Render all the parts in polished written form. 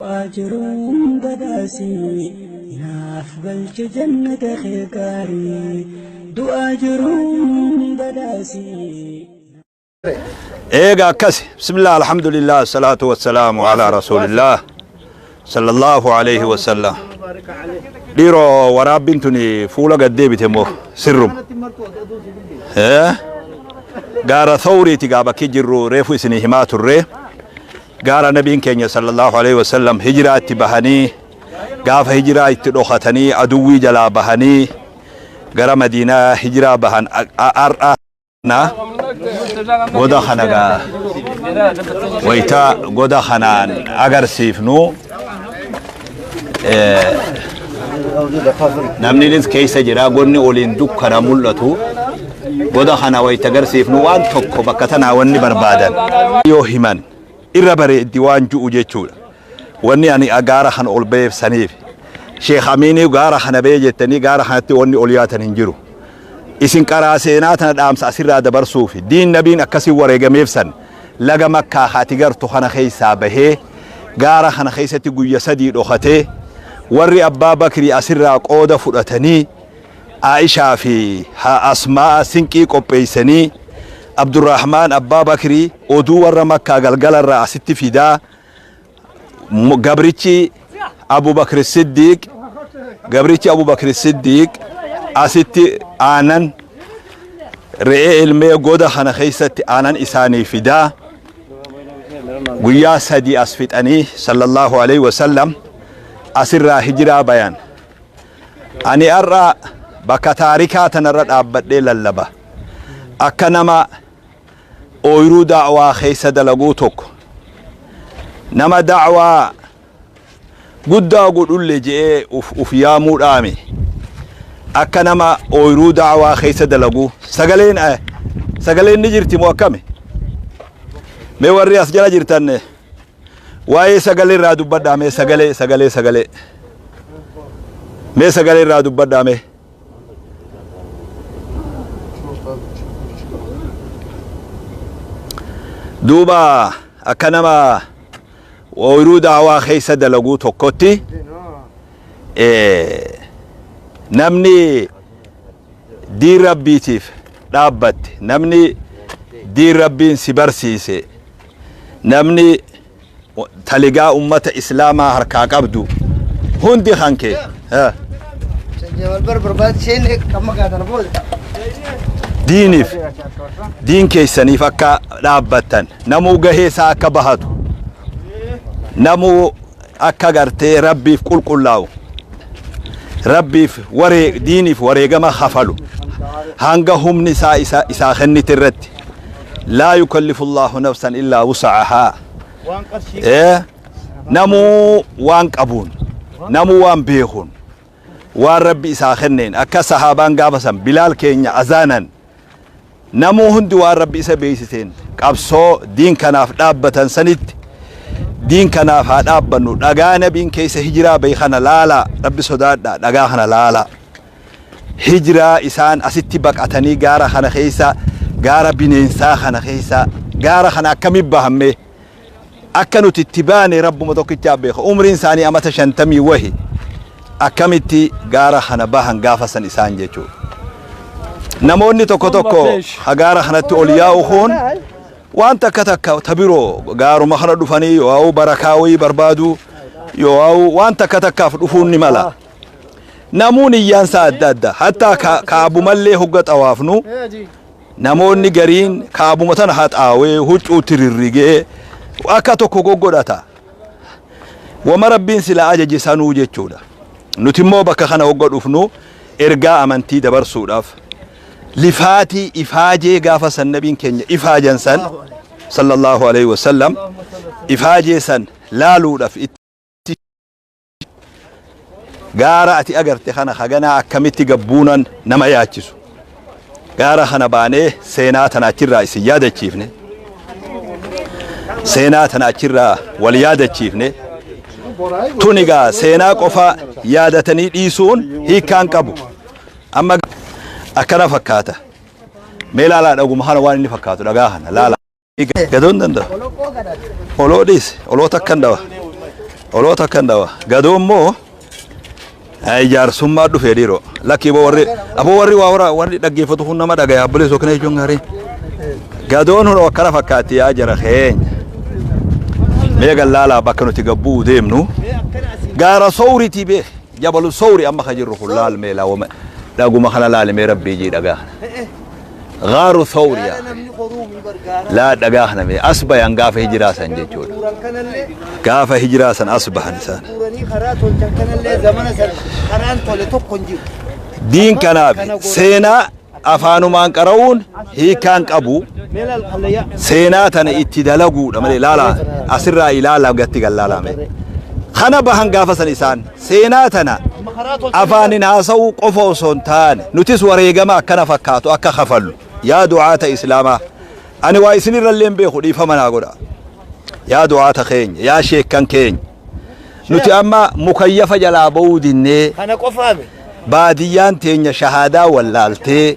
Du'aa jiruun badhaasii naaf galchi jannata kee gaarii du'aa jiruun badhaasii. Eega akkasi bismillah alhamdulillah salaatu wassalaamu alaa rasuulillah sallallahu alayhi wasallam. Dhiiroo waraabbiin tuni fuula gad deebite moo sirrum? Eh? Gaara thawriiti gaa bakki jirru reefu isinii himaa turre. Gaara Nabiin keenya sallallahu alaihi wasallam hijiraa itti bahanii gaafa hijiraa itti dhokatanii aduwwii jalaa bahanii gara Madiinaa hijiraa bahan har'a na goda kana gaa wayita goda kanaan agarsiifnu namninis keessa jira gonni oliin dukkana mul'atu goda kana wayita agarsiifnu waan tokko bakka tanaa wanni barbaadan yoo himan irra bareeddi waan ju'u jechuudha. Wanni ani gaara kana ol ba'eef saniif. Sheekh Amiinii gaara kana ba'ee jettanii gaara kanatti wanni ol yaatan hin jiru. Isin qaraa seenaa tana dhaamsa asirraa dabarsuufi diin nabiin akkasii wareegameef san laga makkaa haati gartu kana keessaa bahee gaara kana keessatti guyya sadii dhokatee warri abbaa bakrii asirraa qooda fudhatanii Aishaa fi Asmaa'a sinqii qopheessanii Abdurrahmaan abbaa bakrii oduu warra makkaa galgalarraa asitti fidaa gabrichi Abu Bakr Siddiq gabrichi Abu Bakr Siddiq asitti aanan re'ee ilmee goda kana keessatti aanan isaanii fidaa guyyaa sadii as fixanii sallallahu alaihi wasallam asirraa hijiraa bayan. Ani har'a bakka taarikaa tanarra dhaabbadhee lallaba. Akka nama ooyruu da'waa keessa dalaguu tokko nama da'waa guddaa godhulle je'ee uf, uf yaamuu dhaame akka nama ooyruu da'waa keessa dalaguu sagaleen eh, sagaleen ni jirti moo akkami mee warri as jala jirtan eh, waa'ee sagalee irraa dubbadhaa mee sagalee sagalee sagalee mee sagalee irraa dubbadhaa mee Duuba akka nama ooyruu daawaa keessa dalaguu tokkotti namni diin rabbiitiif dhaabbatte namni diin rabbiin si barsiise namni taligaa ummata islaamaa harkaa qabdu hundi kan kee diiniif diin keessaniif akka dhaabbattan namuu gahee isaa akka bahatu namuu akka gartee rabbiif qulqullaa'u rabbiif waree diiniif wareegama kafalu hanga humni isaa isa isaa kennite irratti laa yukallifu Allahu nafsan illaa wusa'ahaa Namuu waan qabuun, namuu waan beekuun, waan Rabbi isaa kenneen akka sahaabaan gaafa san Bilaal keenya azaanan namuu hundi waan Rabbi isa beeksiseen qabsoo diin kanaaf dhaabbatan sanitti diin kanaaf haa dhaabbannu dhagaa nabiin keessa hijiraa bahe kana laalaa Rabbi sodaadhaa dhagaa kana laalaa hijiraa isaan asitti baqatanii gaara kana keessa gaara bineensaa kana keessa gaara kana akkamitti bahammee Akka nuti itti baane Rabbuma tokkichaa beeka. Umriin isaanii amata shantamii wahi. Akkamitti gaara kana bahan gaafa san isaan jechuudha. Namoonni tokko tokko ha gaara kanatti ol yaa'u kun waan takka takka ta biroo gaaruma kana dhufanii yoo barakaa wayii barbaadu yoo waan takka takkaaf dhufuun ni mala. Namuun iyyaansaa adda adda. Hattaa kaabumallee hogga xawaafnu Namoonni gariin kaabuma tana haxaawee huccuutti rirrigee akka tokko goggodhata. Wama Rabbiin silaa ajaje sanuu jechuudha. Nuti immoo bakka kana hogga dhufnu ergaa amantii dabarsuudhaaf lifaatii ifaajee gaafa san nabiin keenya ifaajan san sallallahu alaihi wasallam ifaajee san laaluudhaaf itti Gaara ati agarte kana haganaa akkamitti gabbuunan nama yaachisu. Gaara kana baanee seenaa tana achirraa isin yaadachiifne. Seenaa tana achirraa wal yaadachiifne. Tun egaa seenaa qofa yaadatanii dhiisuun hiikkaan qabu. Amma akkana fakkaata. Mee laalaa dhaguma kana waan inni fakkaatu dhagaa kana laalaa. Gadoo hin danda'u. Oloo dhiisi. Oloo takka hin dhawa. Oloo takkan dhawa. Gadoo immoo jaarsummaa dhufee dhiiroo. Lakkii boo warri aboo warri waa wara warri dhaggeeffatu kun nama dhagaya abboleessoo kana jechuun gaarii. Gadoon hunoo akkana fakkaatti yaa jara keenya. Mee gallaalaa bakka nuti gabbuu deemnu. Gaara sooritii beek. Jabalu soori amma ka jirru kun laal mee laawwama. Dhaguma kana laali mee rabbii jii dhagaa. Gaaru soori yaa. Laa dhagaa kana mee as bayan gaafa hijiraa san jechuudha. Gaafa hijiraa san as bahan isaan. Diin kanaaf seenaa afaanumaan qara'uun hiikaan qabu seenaa tana itti dalaguudha malee laala asirraa ilaala gatti gallaalame. Kana bahan gaafa san isaan seenaa tana afaanin haasa'uu qofa osoo hin taane nutis wareegama akkana fakkaatu akka kafallu yaa du'aata islaamaa ani waa isinirra illee hin beeku dhiifama naa godha yaa du'aata keenya yaa sheekkan keenya nuti amma mukayyafa jalaa ba'uu dinnee Kana qofaame. baadiyyaan teenya shahaadaa wallaaltee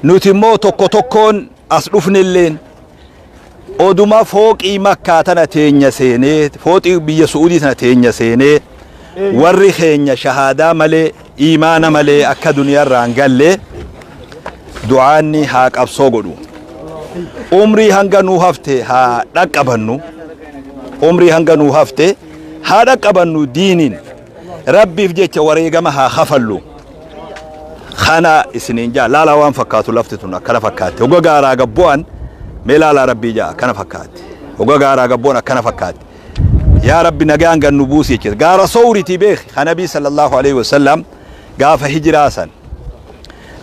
nuti immoo tokko tokkoon as dhufnelleen oduma fooqii makkaa tana teenya seenee fooqii biyya su'uudii tana teenya seenee warri keenya shahaadaa malee iimaana malee akka duniyaarraa hin galle du'aanni haa qabsoo godhu. Umrii hanga nuu hafte haa dhaqqabannu. Umrii hanga nuu hafte haa dhaqqabannu diiniin rabbiif jecha wareegama haa kafallu. Kana isiniin jaa laalaa waan fakkaatu lafti tun akkana fakkaatti. Hoga gaaraa gabbu'an mee laalaa rabbii jaa akkana fakkaatti. Hoga gaaraa gabbu'an akkana fakkaatti. Yaa rabbi nagaan gannu buusi jechuudha. Gaara sooritii beeki kan nabii sallallahu alaihi wasallam gaafa hijiraa san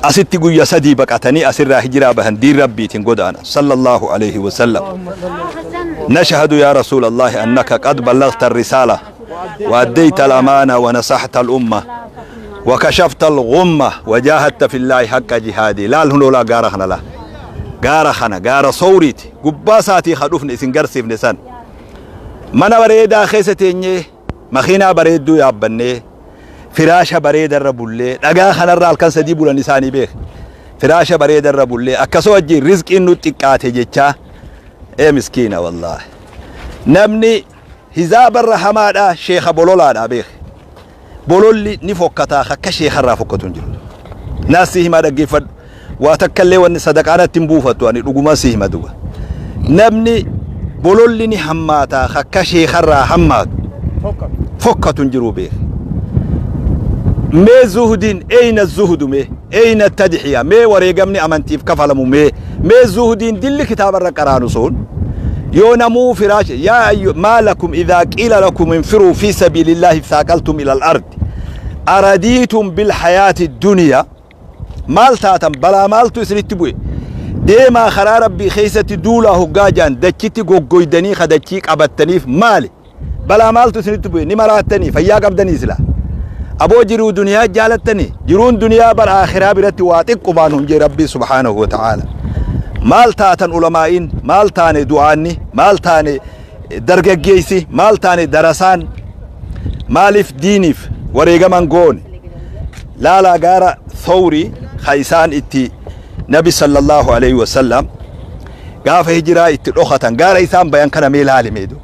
asitti guyya sadii baqatanii asirraa hijiraa bahan diin rabbiitiin godaana sallallahu alaihi wasallam. نشهد يا رسول الله أنك قد بلغت الرسالة وأديت الأمانة ونصحت الأمة وكشفت الغمة وجاهدت في الله حق جهادي. لا الهنو لا غارخنا لا غارخنا غار صوريت قباساتي خدوفن إسن قرسيف نسان mana bareedaa keessa teenyee makiinaa bareedduu yaabbannee firaasha bareedarra bullee dhagaa kanarra halkan sadii bulan isaanii beek firaasha bareedarra bullee akkasuma wajjin rizqiin nu xiqqaate jechaa ee miskiina wallaahi namni hizaabarra hamaadha sheekha bololaadha beek bololli ni fokkataa akka sheekarraa fokkatu hin jiru naas si himaa dhaggeeffadhu waa takka illee wanni sadaqaanatti hin buufattu ani dhuguma si hima duba namni bololli ni hammaataa akka sheekarraa hammaatu fokkatu hin jiru beek mee zuhdiin eyna zuhdu mee eyna tadxiya mee wareegamni amantiif kafalamu mee mee zuhdiin dilli kitaabarra qaraanu sun yoo namuu firaash yaa ayyu maa lakum idaa qiila lakum infiruu fi sabiilillaahi thaaqaltum ila al-ardi aradiitum bilhayaati duniyaa maal taatan balaa maaltu isinitti bu'e deemaa karaa rabbii keessatti duulaa hoggaa jaan dachitti goggoydanii kadachii qabattaniif maali balaa maaltu isinitti bu'e ni maraattanii fayyaa qabdanii sila aboo jiruu duniyaa jaalattanii jiruun duniyaa bara akhiraa biratti waa xiqqumaan hun jee rabbii subhaanahu wa ta'aala maal taatan ulamaa'iin maal taane du'aanni maal taane dargaggeessi maal taane darasaan maaliif diiniif wareegaman goone laalaa gaara thawrii ka isaan itti nabi sallallahu alaihi wasallam gaafa hijiraa itti dhokatan gaara isaan bayan kana mee laali meedu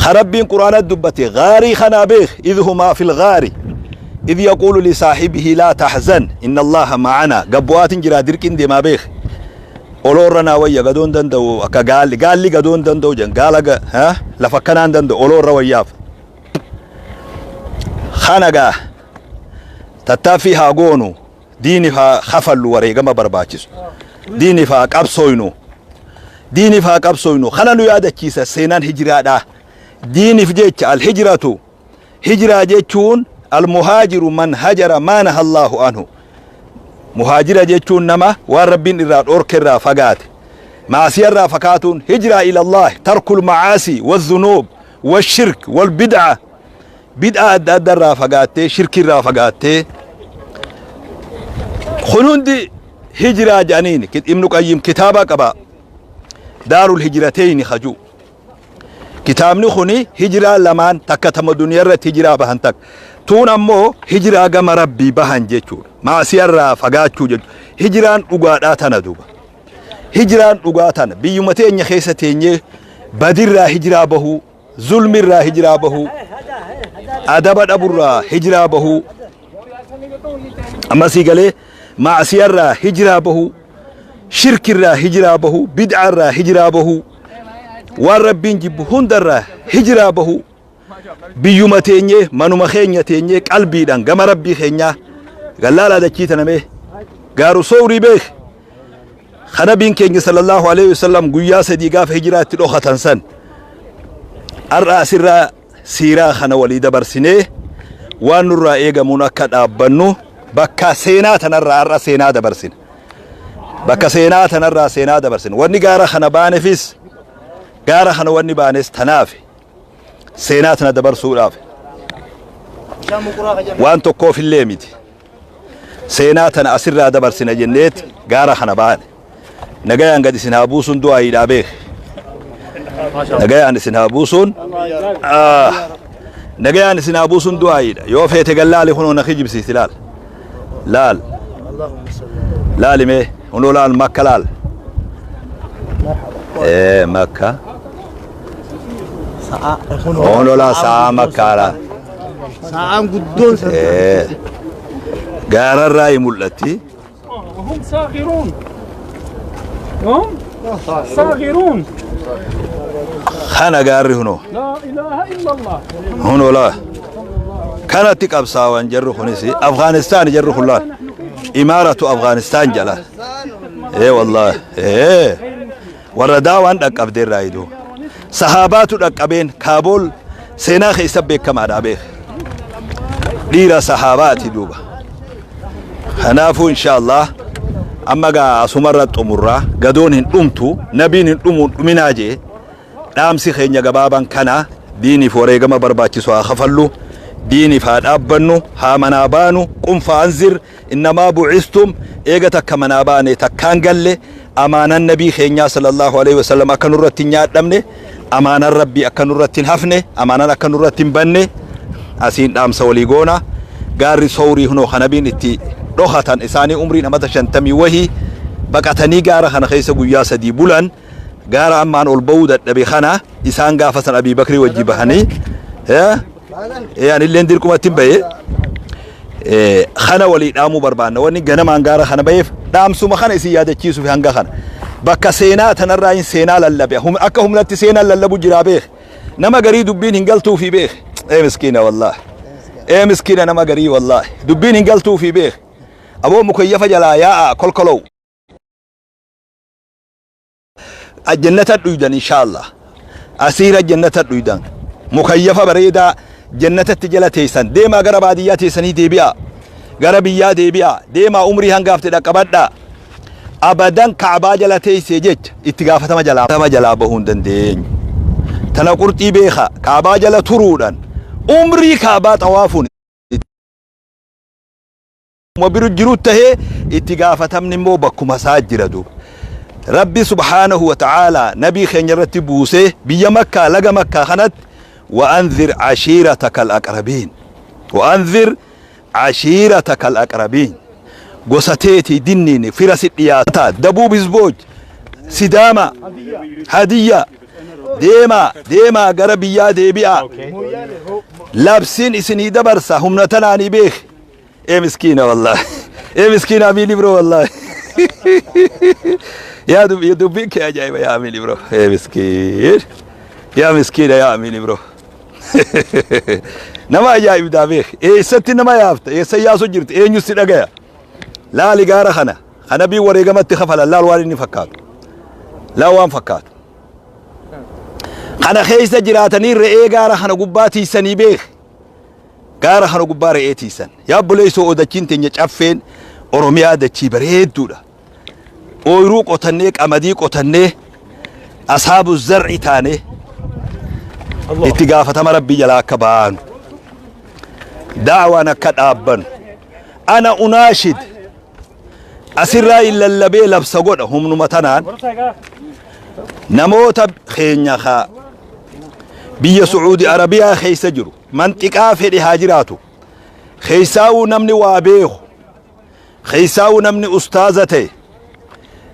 ka rabbiin quraana dubbate gaarii kanaa beek idh humaa fil gaari idh yaquulu lisaahibihi laa tahzan inna allaha ma'ana gabbu'aatin jiraa dirqin deemaa beek oloorra naa wayya gadoon danda'u akka gaalli gaalli gadoon danda'u jen gaala lafa akkanaan danda'u oloorra wayyaaf kana gaa tattaaffii haa goonu diiniif haa kafallu wareegama barbaachisu diiniif haa qabsooynu diiniif haa qabsooynu kana nu yaadachiisa seenaan hijiraadhaa diiniif jecha alhijratu hijiraa jechuun almuhaajiru man hajara maa naha allaahu anhu muhaajira jechuun nama waan rabbiin irraa dhoorke irraa fagaate maasiya irraa fakaatuun hijiraa ila allaah tarkul macaasii والذنوب والشرك والبدعة bid'aa adda adda irraa fagaattee shirki irraa fagaattee kun hundi hijiraa jedhaniin ibnu qayyim kitaaba qaba daarul hijirateyni haju kitaabni kuni hijiraa lamaan takka tama duniyaa irratti hijiraa bahan takka tuun ammoo hijiraa gama rabbii bahan jechuudha maasiya irraa fagaachuu jechuudha hijiraan dhugaadhaa tana duuba hijiraan dhugaa tana biyyuma teenya keessa teenyee badirraa hijiraa bahuu Zulmirraa hijiraa bahuu, adaba dhaburraa hijiraa bahuu, amma sii galee, maasiyarraa hijiraa bahuu, shirkirraa hijiraa bahuu, bid'aarraa hijiraa bahuu, waan Rabbiin jibbu hundarraa hijiraa bahuu, biyyuma teenyee manuma keenya teenyee qalbiidhaan gama Rabbii keenyaa gallaalaa dachii tanamee gaaru sowrii beek. Nabiin keenya sallallahu alaihi wasallam guyyaa 3 gaafa hijiraa itti dhokatan san har'a asirraa siiraa kana walii dabarsinee waan nurraa eegamuun akka dhaabbannu bakka seenaa tanarraa har'a seenaa dabarsina. Bakka seenaa tanarraa seenaa dabarsina. Wanni gaara kana baanefis, gaara kana wanni baanes tanaaf, seenaa tana dabarsuudhaaf, waan tokkoof illee miti. Seenaa tana asirraa dabarsina jenneet gaara kana baane. Nagayaan gad isin haa buusuun du'aayiidhaa beek. Nagayaan isin haa buusuun, nagayaan isin haa buusuun du'aayiidha. Yoo feete gallaali, kunoo na kijibsiisi. Laal, laal, laali, mee kunoo laal, Makka laal, Makka kunoo laal, sa'aa Makkaa laal. Sa'aan guddoon. Gaararraa hi mul'atti. وهم صاغرون، هم صاغرون. Kana gaarri hunoo. لا إله إلا الله. Hunoo laa, kanatti qabsaawan jarri kunis. Afgaanistaan jarri kun laal, imaaratu Afgaanistaan jala. Ee wallahi, ee warra daawaan dhaqqabdeerraa iduu sahaabaatu dhaqqabeen. Kaabool seenaa keessa beekamaadha beek, dhiira sahaabaati duuba. Kanaafuu insha Allah amma gaa asumarra xumurraa. Gadoon hin dhumtu, nabiin hin dhumuun dhuminaa jee. Dhaamsi keenya gabaabaan kana: diiniif wareegama barbaachisu haa kafallu, diiniif haa dhaabbannu, haa manaa baanu. قم فأنذر إنما بعثتم. Eega takka manaa baane takkaan galle. Amaanan nabii keenyaa sallallahu alaihi wasallam akka nurratti hin nyaadhamne, amaanan Rabbii akka nurratti hin hafne, amaanan akka nurratti hin banne asiin dhaamsa walii goona. Gaarri Sowrii hunoo kanabiin itti dhokatan. Isaanii umriin amata 50 wahii baqatanii gaara kana keessa guyyaa 3 bulan. Gaara ammaan ol ba'uu dadhabe kana isaan gaafa san Abii Bakrii wajji bahanii, anilleen dirqumatti hin bahe. Kana walii dhaamuu barbaanna. Wanni ganamaan gaara kana baheef dhaamsuma kana isin yaadachiisuuf. Hanga kana bakka seenaa tanarraa hin seenaa lallabe. Akka humnatti seenaan lallabu jiraa beek. Nama garii dubbiin hin galtuufi beek. Ee miskiina, wallahi, ee miskiina, nama garii wallahi dubbiin hin galtuufi beek. Aboo mukayyafa jalaa yaa'a kolkolow jannata dhuydan inshallah. Asiira jannata dhuydan, mukayyafa bareedaa jannatatti jala teessan. Deemaa, gara baadiyyaa teessanii deebi'a, gara biyyaa deebi'a, deemaa, umrii hangaafte dhaqqabadhaa. Abadan Ka'baa jala teessee jecha itti gaafatama jalaa bahuu hin dandeenyu. Tana qurxii beeka. Ka'baa jala turuudhaan, umrii Ka'baa xawaafuun biru jiru tahee itti gaafatamni immoo bakkuma isaa jira duuba. Rabbi subhaanahu wa ta'aalaa nabii keenya irratti buusee biyya Makkaa, laga Makkaa kanatti: وأنذر عشيرتك الأقربين، وأنذر عشيرتك الأقربين. Gosa teetii dinniin fira si dhiyaataa, ደቡብ ህዝቦች, Sidaama, Hadiyya, deemaa, deemaa, gara biyyaa deebi'aa. Labsiin isinii dabarsa humna tanaanii beek. Ee miskiina, wallahi, ee miskiina Amiin Ibro, wallahi yaa dubbiin kee ajaa'iba yaa Amiin Ibro. Ee miskiin, yaa miskiina, yaa Amiin Ibro, nama ajaa'ibdaa beek. Eessatti nama yaafta? Eessa yaasu jirti? Eenyu si dhagaya? Laali gaara kana kana bii wareegamatti kafalan. Laal waan inni fakkaatu, laal waan fakkaatu. Kana keessa jiraatanii re'ee gaara kana gubbaa tiisanii beek. Gaara kana gubbaa re'ee tiisan. Yaa obboleessoo, odachiin teenya caffeen Oromiyaa dachii bareedduudha. Ooyiruu qotannee, qamadii qotannee, asaabu zar'i taane itti gaafatama Rabbii jalaa akka baanu, daawaan akka dhaabbanu أنا أناشد. Asirraa hin lallabee labsa godha humnuma tanaan namoota keenya kaa biyya Sucuudi Arabiyaa keessa jiru, manxiqaa fedhe haa jiraatu, keessaawuu namni waa beeku, keessaawuu namni ustaaza ta'e,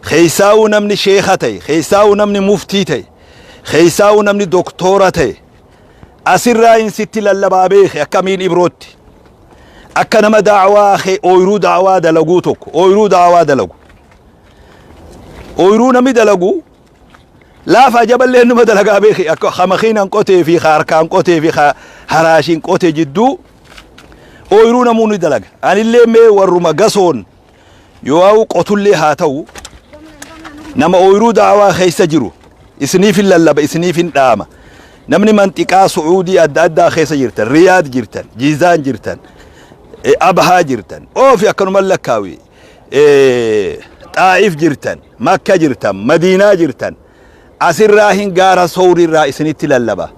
keessaawuu namni sheeka ta'e, keessaawuu namni muftii ta'e, keessaawuu namni doktoora ta'e. Asirraa hin sitti lallabaa beeke akkamiin Ibrootti. Akka nama da'awaa kee ooyiruu da'awaa dalaguu tokko ooyiruu da'awaa dalagu. Ooyiruu namni dalagu laafaa jaballee numa dalagaa beeki akka ka makiinan qotee fi ka harkaan qotee fi ka haraashiin qotee jidduu ooyiruu namuu ni dalaga. Anillee mee warruma gasoon yoo qotullee haa ta'u nama ooyiruu da'awaa keessa jiru isiniif hin lallaba, isiniif hin dhaama. Namni manxiqaa Su'uudii adda addaa keessa jirtan, Riyaad jirtan, Jiizaan jirtan, Abhaa jirtan, oofi akkanuma lakkaawi, Xaa'if jirtan, Makka jirtan, Madiinaa jirtan, asirraa hin gaara Sowriirraa isinitti lallaba.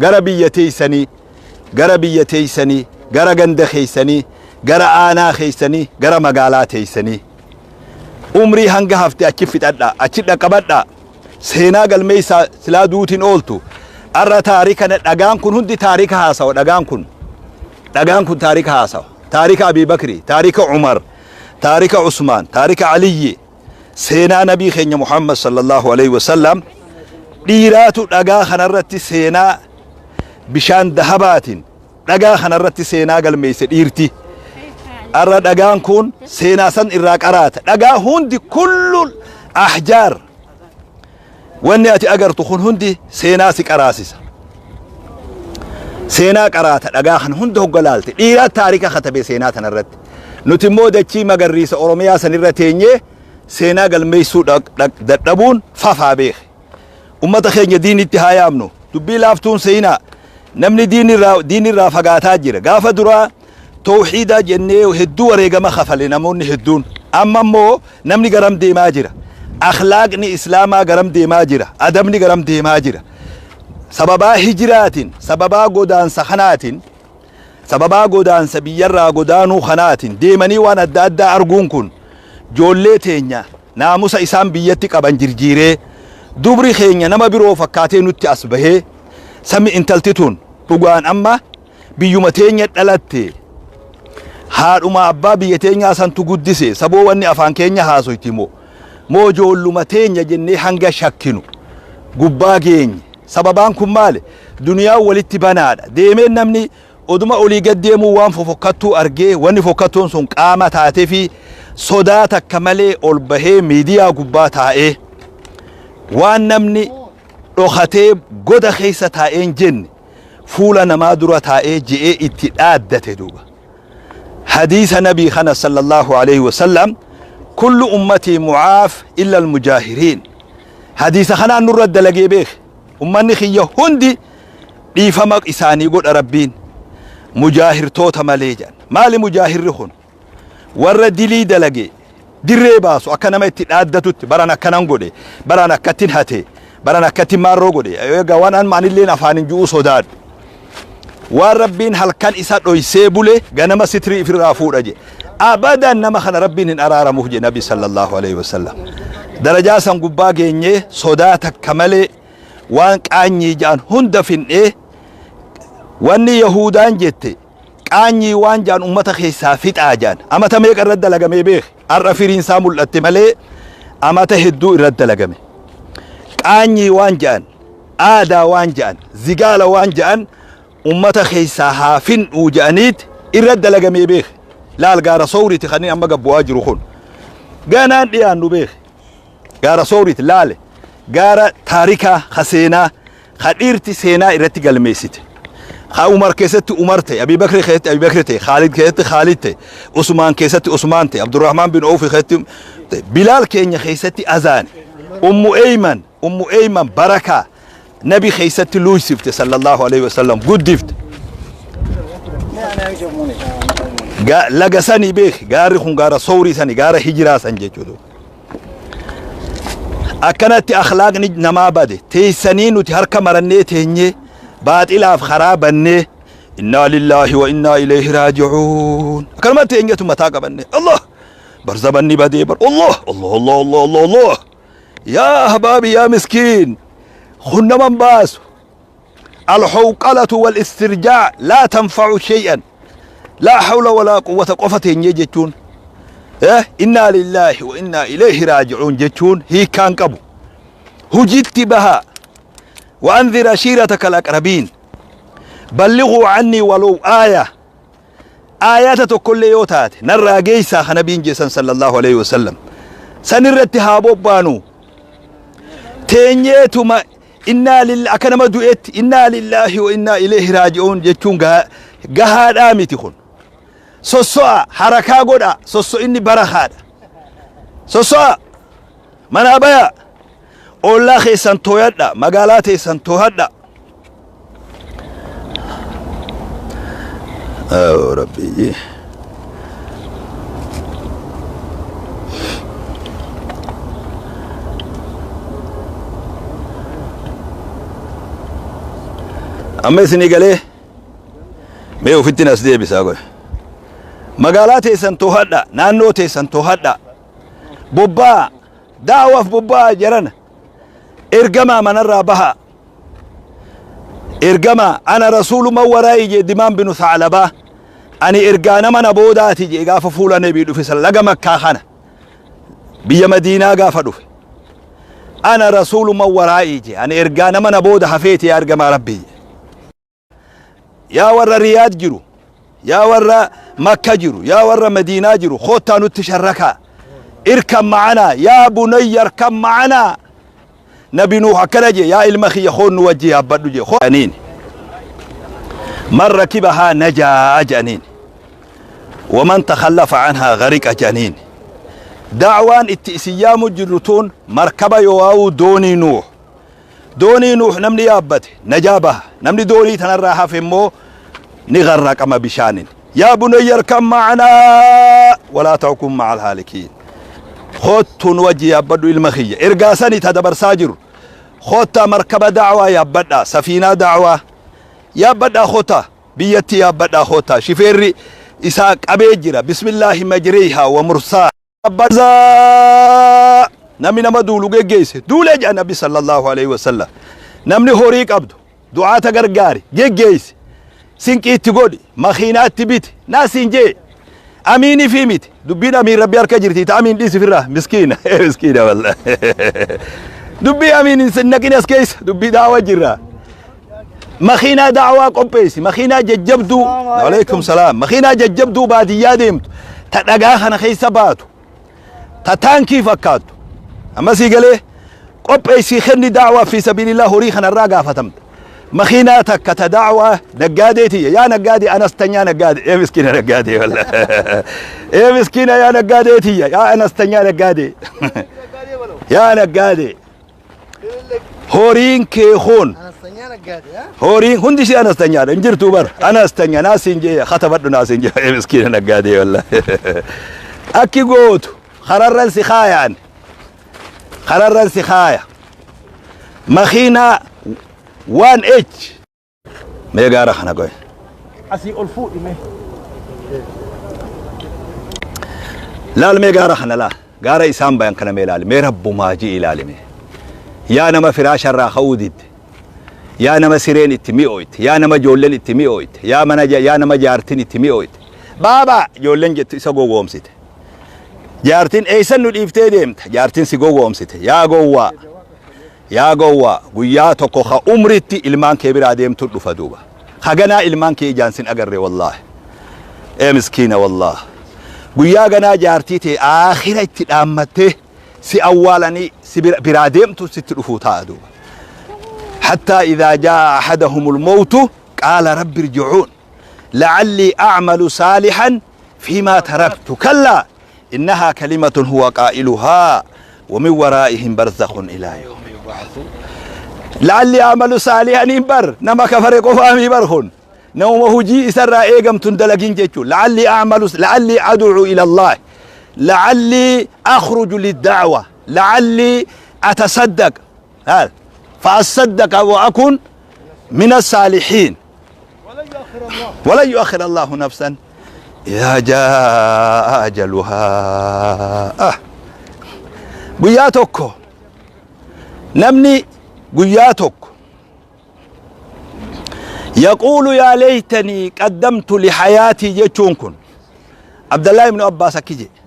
Gara biyya teessanii, gara biyya teessanii, gara ganda keessanii, gara aanaa keessanii, gara magaalaa teessanii. Umrii hanga hafte achi fixadhaa, achi dhaqqabadhaa. Seenaa galmeessaa silaa duutiin ooltu. Arra taarika dhagaan kun hundi taarika haasawa dhagaan kun. Dhagaan kun taarika haasawa. Taarika Abii Bakri, taarika Umar, taarika Usmaan, taarika Aliyyi. Seenaa nabii keenya Muhammad sallallahu alaihi wasallam dhiiraatu dhagaa kanarratti seenaa bishaan dahabaatiin dhagaa kanarratti seenaa galmeesse dhiirti. Arra dhagaan kun seenaa san irraa qaraata. Dhagaa hundi kullu ahjaar wanni ati agartu kun hundi seenaa si qaraasisa. Seenaa qaraata dhagaa kan hunda hogga laalte dhiiraa taarika katabe seenaa tanarratti. Nuti immoo dachii magarriisa Oromiyaa sanirra teenyee seenaa galmeessuu dadhabuun fafaa beeke. Ummata keenya diinitti haa yaamnu. Dubbii laaftuun seenaa namni diinirraa fagaataa jira. Gaafa duraa tawhiida jennee hedduu wareegama kafale namoonni hedduun. Amma immoo namni garam deemaa jira. Akhlaaqni Islaamaa garam deemaa jira. Adabni garam deemaa jira. Sababaa hijiraatiin, sababaa godaansa kanaatiin, sababaa godaansa biyyarraa godaanuu kanaatiin deemanii waan adda addaa arguun kun joollee teenya naamusa isaan biyyatti qaban jirjiiree dubri keenya nama biroo fakkaatee nutti as bahee sami intalti tun dhugaan amma biyyuma teenya dhalatte haadhuma abbaa biyya teenyaa santu guddise saboo wanni afaan keenya haasoyti moo moo ijoolluma teenya jennee hanga shakkinu gubbaa geenye. Sababaan kun maali? Duniyaan walitti banaadha. Deemeen namni oduma olii gad deemuu waan fofokkattuu argee wanni fokkattuun sun qaama taatee fi sodaa takka malee ol bahee miidiyaa gubbaa taa'ee waan namni dhokatee goda keessa taa'een jenne fuula namaa dura taa'ee je'ee itti dhaaddate duuba. Hadiisa nabii kana sallallahu alaihi wasallam kullu ummatii mu'aaf illa almujaahiriin. Hadiisa kanaan nurra dalagee beeke. Ummanni kiyya hundi dhiifama isaanii godha Rabbiin mujaahirtoota malee jedhan. Maali mujaahirri kun? Warra dilii dalage dirree baasu akka nama itti dhaaddatutti baran akkanan godhe, baran akkattin hate, baran akkattin maarroo godhe. Egaa waan an maanilleen afaan hin ju'uu sodaadhu. Waan Rabbiin halkan isa dhoysee bule ganama sitrii ifirraa fuudha je. Abadan nama kana Rabbiin hin araaramuuf je Nabi sallallahu alaihi wasallam. Darajaa san gubbaa geenyee sodaa takka malee waan qaanyii ja'an hunda fin'ee wanni Yahudaan jette qaanyii waan ja'an ummata keessaa fixaa ja'an. Amata meeqa irratti dalagamee beeke? Har'a firiin isaa mul'atte malee amata hedduu irratti dalagame. Qaanyii waan ja'an, aadaa waan ja'an, zigaala waan ja'an ummata keessaa haa fin'uu ja'aniit irratti dalagamee beeke. Laal gaara Soowriiti kan inni amma gabbu'aa jiru kun. Ganaan dhiyaannu beeke. Gaara Soowriiti laale. Gaara taarikaa ka seenaa ka dhiirti seenaa irratti galmeessite. Ka Umar keessatti Umar ta'e, Abii Bakri keessatti Abii Bakri ta'e, Khaalid keessatti Khaalid ta'e, Usmaan keessatti Usmaan ta'e, Abdurrahmaan bin Awf keessatti ta'e, Bilaal keenya keessatti azaane, Ummu Eyman, Ummu Eyman barakaa Nabi keessatti luuysifte sallallahu alaihi wasallam guddifte. Laga sanii beeki gaarri kun gaara Sowrii sani gaara hijiraa san jechuudha. Akkanatti akhlaaqni namaa bade teessanii nuti harka marannee teenyee baaxilaaf karaa bannee innaa lillaahi wa innaa ilayhi raaji'uun akkanumatti teenyeetu mataa qabanne Allah bar zabanni badee bar Allah Allah Allah Allah Allah Allah yaa ahbaabi yaa miskiin kun naman baasu. Alhawqalatu wal istirjaa laa tanfa'u shay'an laa hawla walaa quwwata qofa teenyee jechuun innaa lillaahi wa innaa ilayhi raaji'uun jechuun hiikkaan qabu. Hujitti bahaa wa anzir ashiirataka al-aqrabiin. Ballighuu cannii walow aaya. Aayata tokkollee yoo taate narraa geessaa ka nabiin jeessan sallallahu alaihi wasallam. San irratti haa bobbaanu. Teenyeetuma innaa lilla akka nama du'etti innaa lillaahi wa innaa ilayhi raaji'uun jechuun gahaadhaa miti kun. Sosso'a harakaa godha sosso'inni barakaadha. Sosso'a manaa baya ollaa keessan tooyadha magaalaa teessan toohadha. Oh, Rabbi. Amma isinii galee mee ofittiin as deebisaa godhe. Magaalaa teessan toohadha, naannoo teessan toohadha. Bobbaa, da'waaf bobbaa jarana. Ergamaa manarraa bahaa. Ergamaa ana rasuulu man waraa'ii jee Dimaan binu Sa'labaa. Ani ergaa nama na boodaati jee gaafa fuula nabii dhufe san laga Makkaa kana. Biyya Madiinaa gaafa dhufe. Ana rasuulu man waraa'ii jee ani ergaa nama na booda hafeeti yaa ergamaa Rabbii jee. Yaa warra Riyaad jiru, yaa warra Makka jiru, yaa warra Madiinaa jiru, koottaa nutti sharrakaa. Irkan ma'anaa, yaa bunayya irkan ma'anaa. Nabi Nuuh akkana jee, yaa ilma kiyya koon nu wajji yaabbadhu jee. Aniin. Man rakibahaa najaa jedhaniin. Waman takhallafa anhaa gariqa jedhaniin. Da'waan itti isin yaamu jirru tun markaba yoo'aa'uu doonii Nuuh. Doonii Nuuh namni yaabbate najaa baha. Namni doonii tanarraa hafe immoo ni garraqama bishaanin. Yaa bunayya irkab ma'anaa walaa takun ma'al haalikiin. Kottu nu wajji yaabbadhu ilma kiyya. Ergaa sani ta dabarsaa jiru. Kottaa markaba da'waa yaabbadhaa. Safiinaa da'waa yaabbadhaa kottaa. Biyyatti yaabbadhaa kottaa. Shifeerri isaa qabee jira. Bismillaahi majriihaa wa mursaa. Barzaa namni nama duulu geggeesse duulee jedha nabi sallallahu alaihi wasallam. Namni horii qabdu du'aata gargaari geggeessi sinqii itti godhi makiinaa itti biti naasiin jee amiinii fi miti dubbiin amiin rabbi harka jirti ta amiin dhiisi firraa miskiina miskiina walla dubbii amiin hin naqin as keessa dubbii daawa jirra makiinaa daawaa qopheessi makiinaa jajjabduu alaikum salaam makiinaa jajjabduu baadiyyaa deemtu ta dhagaa kana keessa baatu ta taankii fakkaattu amma sii galee qopheessii kenni daawaa fi sabiilillah horii kanarraa gaafatamta makiinaa takka ta daawaa naggaadee tiyya yaa naggaadee anastanyaa naggaadee ee miskiina naggaadee walla ee miskiina yaa naggaadee tiyya yaa anastanyaa naggaadee yaa naggaadee Horiin kee kun horiin hundi ishee anastanyaadha hin jirtuu bar anastanya naasiin jee katabadhu naasiin jee ee miskiina naggaadee walla akki gootu kararran si kaayaan kararran si kaaya makiinaa waan H Mee gaara kana qoy. Asii ol fuudhi mee. Laal mee gaara kana laa. Gaara isaan bayan kana mee laali. Mee rabbumaa ji'i ilaali mee. Yaa nama firaasha irraa ka'uu didde. Yaa nama sireen itti mi'ooyte. Yaa nama ijoolleen itti mi'ooyte. Yaa mana yaa nama jaartin itti mi'ooyte. Baabaa ijoolleen jettu isa gowwoomsite. Jaartin eessan nu dhiiftee deemta. Jaartin si gowwoomsite. Yaa gowwaa. Yaa gowwaa guyyaa tokko ka umritti ilmaan kee biraa deemtu dhufa duuba. Ka ganaa ilmaan kee ijaan sin agarre wallaahi. Ee miskiina wallaah. Guyyaa ganaa jaartii tee aakhira itti dhaammattee si awwaalanii si biraa deemtu sitti dhufuu taa'a duuba. Hattaa idhaa jaa'a ahadahumul mawtu qaala rabbi irji'uun la'allii a'malu saalihan fiimaa taraktu kallaa innahaa kalimatun huwa qaa'iluhaa wa min waraa'ihim barzakhun ilaa yawmi yub'athuun. La'alli a'malu saalihaniin bar nama kafare qofaamii bar kun namuma hujii isarraa eegamtu hin dalagin jechuun la'alli a'malu la'alli ad'u ila Allah la'alli akhruju lid-da'wa la'alli atasaddaq fa'asaddaqa wa akun min as-saalihiin ولن يؤخر الله نفسا إذا جاء أجلها آه. guyyaa tokko namni guyyaa tokko yaquulu yaa leeytanii qaddamtu lihayaatii jechuun kun Abdallaa ibnu Abbaas akki jedhe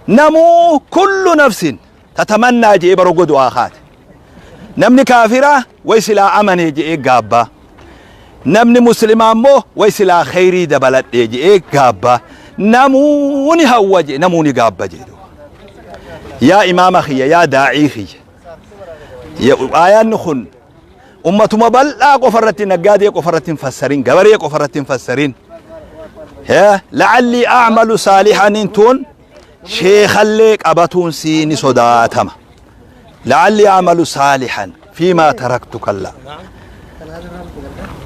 namuu kullu nafsin tatamannaa je'ee bara du'aa kaate. Namni kaafiraa way silaa amanee je'ee gaabbaa. Namni muslimaa immoo way silaa kheyrii dabaladhee je'ee gaabba. Namuu ni hawwa je'e, namuu ni gaabba je'e duuba. Yaa imaama kiyya, yaa daa'ii kiyya. Aayaanni kun ummatuma bal'aa qofa irratti, naggaadee qofa irratti hin fassarin, gabaree qofa irratti hin fassarin. La'allii a'malu saalihaniin tun sheekhallee qabatuun sii ni sodaatama. La'allii a'malu saalihan fiimaa taraktu kalla.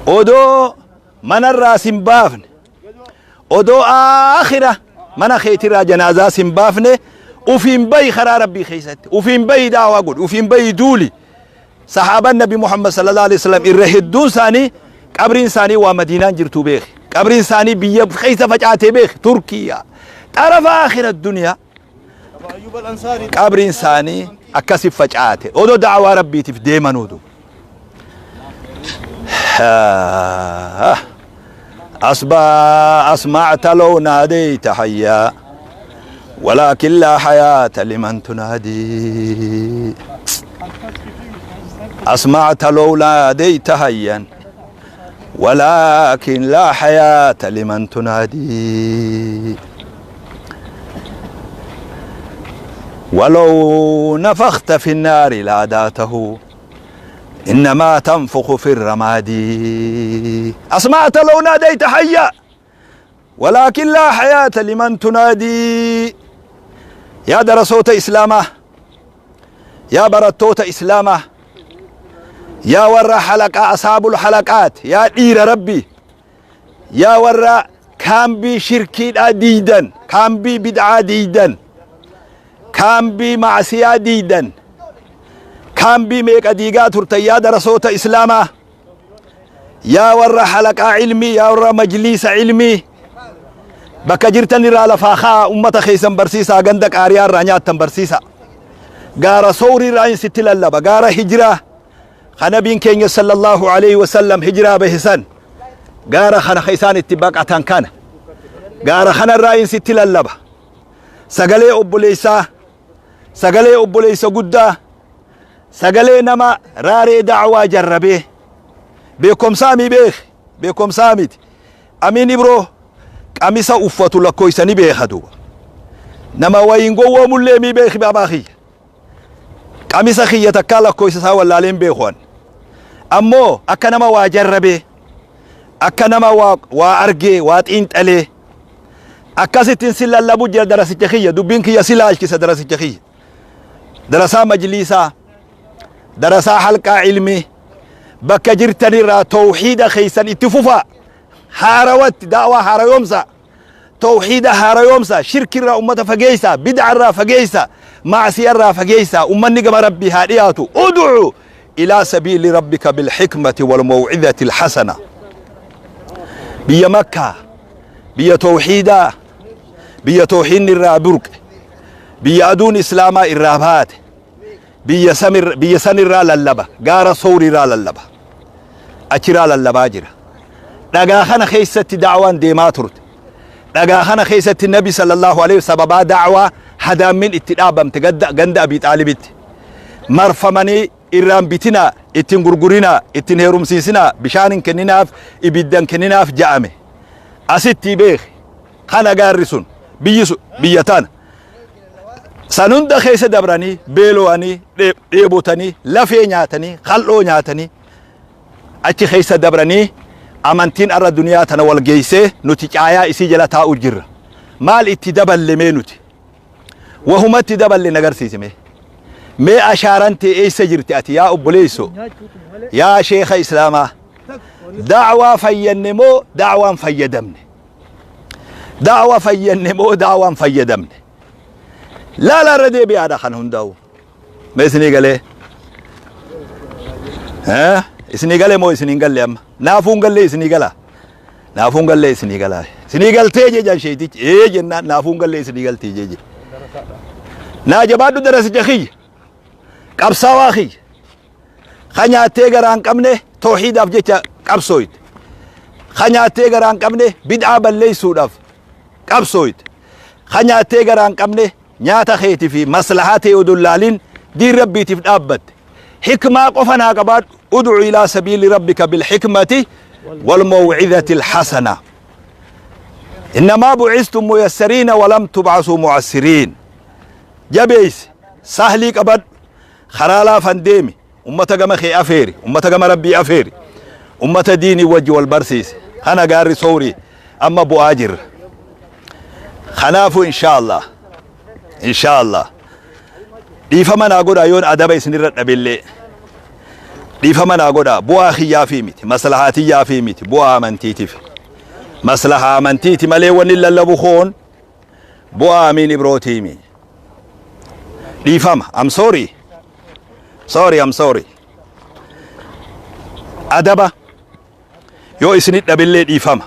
Odoo manarraa sin baafne, odoo aakhira mana keetirraa janaazaa sin baafne, ufiin bayi karaa rabbii keessatti, ufiin bayi daawaa godhi, ufiin bayi duuli. Sahaabaan Nabi Muhammad sallallahu alaihi wasallam irra hedduun isaanii qabriin isaanii waa Madiinaan jirtuu beeki. Qabriin isaanii biyya keessa facaatee beeki, Turkiyyaa. Xarafa aakhira duniyaa qabriin isaanii akkasi facaate odoo da'awaa rabbiitiif deemanuu du. Asbaa asma'ta law naadayta hayyaa walaakin laa hayaata liman tunaadii. Asma'ta law naadayta hayyan walaakin laa hayaata liman tunaadii. ولو نفخت في النار لاداته إنما تنفخ في الرماد. أسمعت لو ناديت حيا ولكن لا حياة لمن تنادي. يا درسوت إسلامه، يا برتوت إسلامه، يا ورا حلقة أصحاب الحلقات، يا دير ربي، يا ورا كان بي شركي ديدا، كان بي بدعة ديدا، كان بي معصية ديدا، كان بي ميك أديقات يا درسوت إسلامه، يا ورا حلقة علمي، يا ورا مجلس علمي، بكا جرتني را لفاخا أمة خيسن برسيسا، غندك آريان رانيات برسيسا، غارة صوري راين ستل اللبا، غارة هجرة خنبين كين صلى الله عليه وسلم هجرة بهسان، غارة خنا خيسان اتباق أتان كان غارة خنا راين ستل اللبا، سقلي أبوليسا، سقلي أبوليسا قدا، سقلي نما راري دعوة جربيه بكم سامي بيخ بكم سامي أمين إبرو قميصة أفتو لكويساني بيخ دوبا نما وينغو ومولي بيخ باباخي قميصة خية تكالا كويسة ساوى اللالين بيخوان. أمو أكا نما واجربه، أكا نما وارجي واتينت عليه، أكا ستين سلا لابو جل دراسة خية دبينك يا سلا الكيسة دراسة خية دراسة مجلسة دراسة حلقة علمي بك جرتني را توحيد خيسان اتفوفا هاروت دعوة هارويومسا توحيد هارويومسا شرك را أمة فقيسا بدع را فقيسا معصية را فقيسا أمة نقم ربي هادياتو. ادعو إلى سبيل ربك بالحكمة والموعظة الحسنة. بيا مكة بيا توحيدا بيا توحيد الرابرك بيا أدون إسلاما الرابات بيا سمر بيا سن را للبا غارة صوري را للبا أشرا للبا جرا دغا خنا خيست دعوان ديماترت دغا خنا خيست النبي صلى الله عليه وسلم دعوة هذا من اتدابم تقد غند أبي طالبت مرفمني إرام بتنا اتن غرغرنا اتن هرم سيسنا بشان كنناف إبدان كنناف جامه أستي بيخ خنا غارسون بيسو بيتان سنند خيس دبراني بيلواني ديبوتاني لفي نياتني خلو نياتني أتي خيس دبراني أمانتين أرى دنيا تناول جيسة نتيجة إسي جلا تاو جر مال اتدبل لمينوتي وهما اتدبل لنجر سيسمه ما أشارنت إيه سجرت أتي يا أبوليسو يا شيخ إسلاما دعوة فينمو دعوة فيدمني دعوة فينمو دعوة فيدمني لا لا ردي بيا دخن هنداو ما إسني قال ها إسني قال مو إسني قال أم نافون قال لي إسني قال نافون قال لي إسني قال إسني قال تيجي جان شيء تيجي إيه جنا نافون قال لي إسني قال تيجي جي ناجبادو درس جخي قبصا واخي خنيا تيجران كمنه توحيد أفجت قبصويت خنيا تيجران كمنه بدعة بلي سوداف قبصويت خنيا تيجران كمنه نياتا خيتي في مصلحاتي ودلالين دي ربي تفدابت حكمة قفنا قبات ادعو إلى سبيل ربك بالحكمة والموعظة الحسنة. إنما بعثتم ميسرين ولم تبعثوا معسرين. Jabeeysi, sahlii qabadhu, karaa laafan deemi, ummata gama kee afeeri, ummata gama Rabbii afeeri, ummata diinii wajji wal barsiisi. Kana gaarri sowrii amma bu'aa jirra. Kanaafuu inshaa Allah, inshaa Allah, dhiifama naa godhaa yoon adaba isinirra dhabellee. Dhiifama naa godhaa, bu'aa kiyyaafii miti, maslahaa tiyyaafii miti, bu'aa amantiitiif. Maslahaa amantiiti malee wanni lallabu koon bu'aa Amiin Ibrootiimi. Dhiifama, I'm sorry. Sorry, I'm sorry. Adaba yoo isinit dhabillee dhiifama.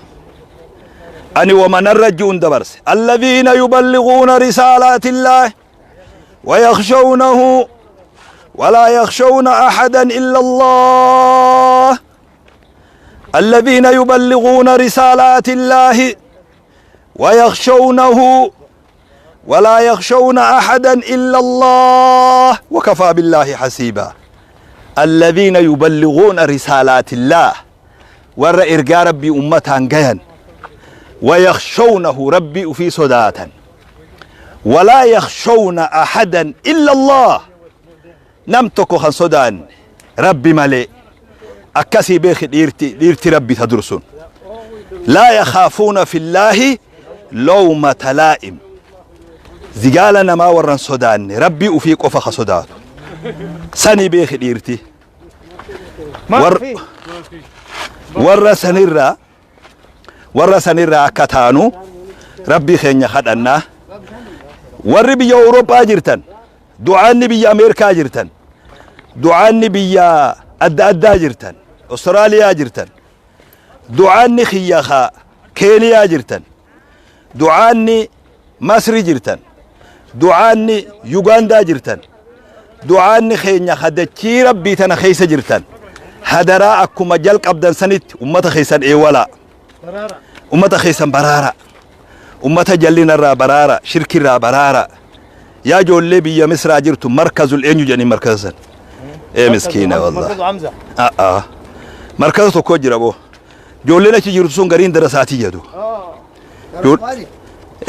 Ani wama narra ji'uun dabarse. Alladhiina yuballighuuna risaalaatillaahi wayakhshawnahu walaa yakhshawna ahadan illa Allah. Alladhiina yuballighuuna risaalaatillaahi wayakhshawnahu walaa yakhshawna ahadan illa Allah wakafaa billaahi hasiibaa. Alladhiina yuballighuuna risaalaatillaah, warra ergaa Rabbii ummataan gayan, wayakhshawnahu, Rabbii ufii sodaatan, walaa yakhshawna ahadan illa Allah, nam tokko kan sodaanne Rabbi malee. Akkasii beeki dhiirti Rabbi ta dursun laa yakhaafuuna fillaahi lawmata laa'im, zigaala namaa warran sodaanne, Rabbii ufii qofa ka sodaatu sanii beeki dhiirti. Warra sanirraa akka taanu Rabbii keenya kadhannaa. Warri biyya Awurooppaa jirtan, du'aanni biyya Ameerikaa jirtan, du'aanni biyya adda addaa jirtan, Austraaliyaa jirtan, du'aanni kiyya Keeniyaa jirtan, du'aanni Masri jirtan, du'aanni Yugaandaa jirtan, du'aanni keenya hadachii Rabbii tana keessa jirtan, hadaraa akkuma jalqabdan sanitti ummata keessan eewalaa, ummata keessan baraara, ummata jallinarraa baraara, shirkirraa baraara. Yaa ijoollee biyya Misraa jirtu, markazul eenyu jedhanii markaza san? Ee miskiina wallah. مركز حمزة. A'a, markaza tokko jira boo, ijoolleen achi jirtu sun gariin darasaatii jedhu.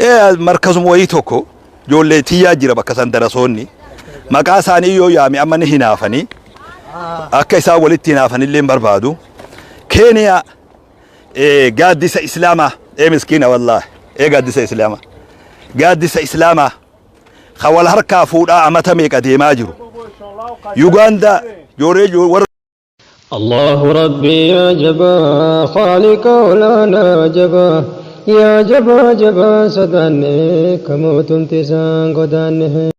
Ee, markazuma wayii tokko ijoollee tiyyaa jira bakka san. Darasoonni maqaa isaanii yoo yaame amma ni hinaafanii, akka isaan walitti hinaafanillee hin barbaadu. Keeniyaa gaaddisa Islaamaa, ee miskiina wallaahi, ee gaaddisa Islaamaa, gaaddisa Islaamaa ka wal harkaa fuudhaa amata meeqa deemaa jiru. Yugaandaa ijoollee warra الله ربي يا جبا خالق ولانا جبا يا جبا جبا صداني كموت انتسان قداني.